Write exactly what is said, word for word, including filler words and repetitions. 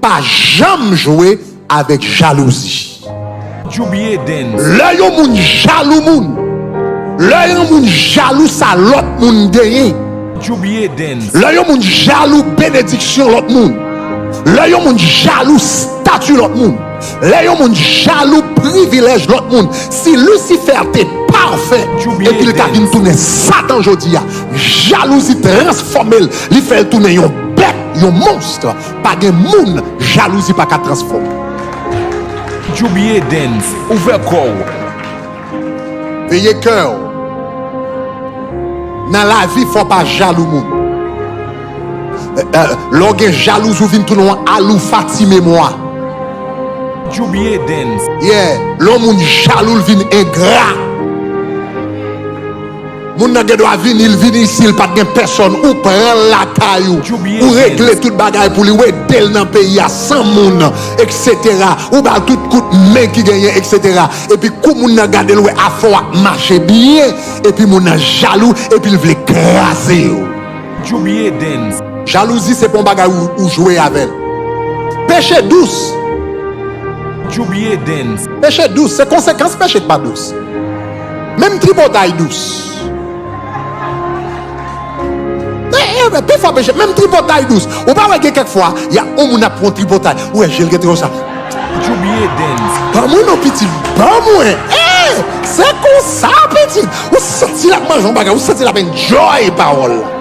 Pa janm jwe avèk jalouzi. Lè yon moun jalou moun, lè yon moun jalou sa lòt moun genyen, lè yon moun jalou benediksyon lòt moun, lè yon moun jalou stati lòt moun, lè yon moun jalou privilèj lòt moun, si Lisifè te pafè, epi l ta vin tounen Satan jodi a, jalouzi transfòme l, li fè l tounen yon bèt, yon monst. Pa gen moun jalouzi pa ka transfòme. Djoubie Dance, ouvè kò w. Veye kè w. Nan lavi, fò w pa jalou moun. Eh, eh, lè w gen jalouzi, ou vin tounen yon aloufa ti memwa. Djoubie Dance. Yeah, lè yon moun jalou, l vin engra. Moun nan gen dwa vini, l vini isi, l pa t gen pèsòn, ou pran l lakay ou, ou regle tout bagay pou li, ou ede l nan peyi a san moun, etsetera. Ou ba l tout kout men ki genyen, etsetera. Epi kou moun nan gade l, wè afè w ap mache byen, epi moun nan jalou, epi l vle kraze w. Djoubie Dance. Jalouzi se pa yon bagay ou, ou jwe avè l. Peche dous. Djoubie Dance. Peche dous, se konsekans peche k pa dous. Menm tripotay dous. Eh, eh, pifò peche, menm tripotay dous. Ou pa wè gen kèk fwa, y a yon moun ap pran tripotay. Ou wè je l gen tripotay. Djoubie Dance. Ban mwen non pitit, ban mwen. Eh, se konsa pitit. Ou santi l ap manje yon bagay, ou santi l ap enjoy pawòl la.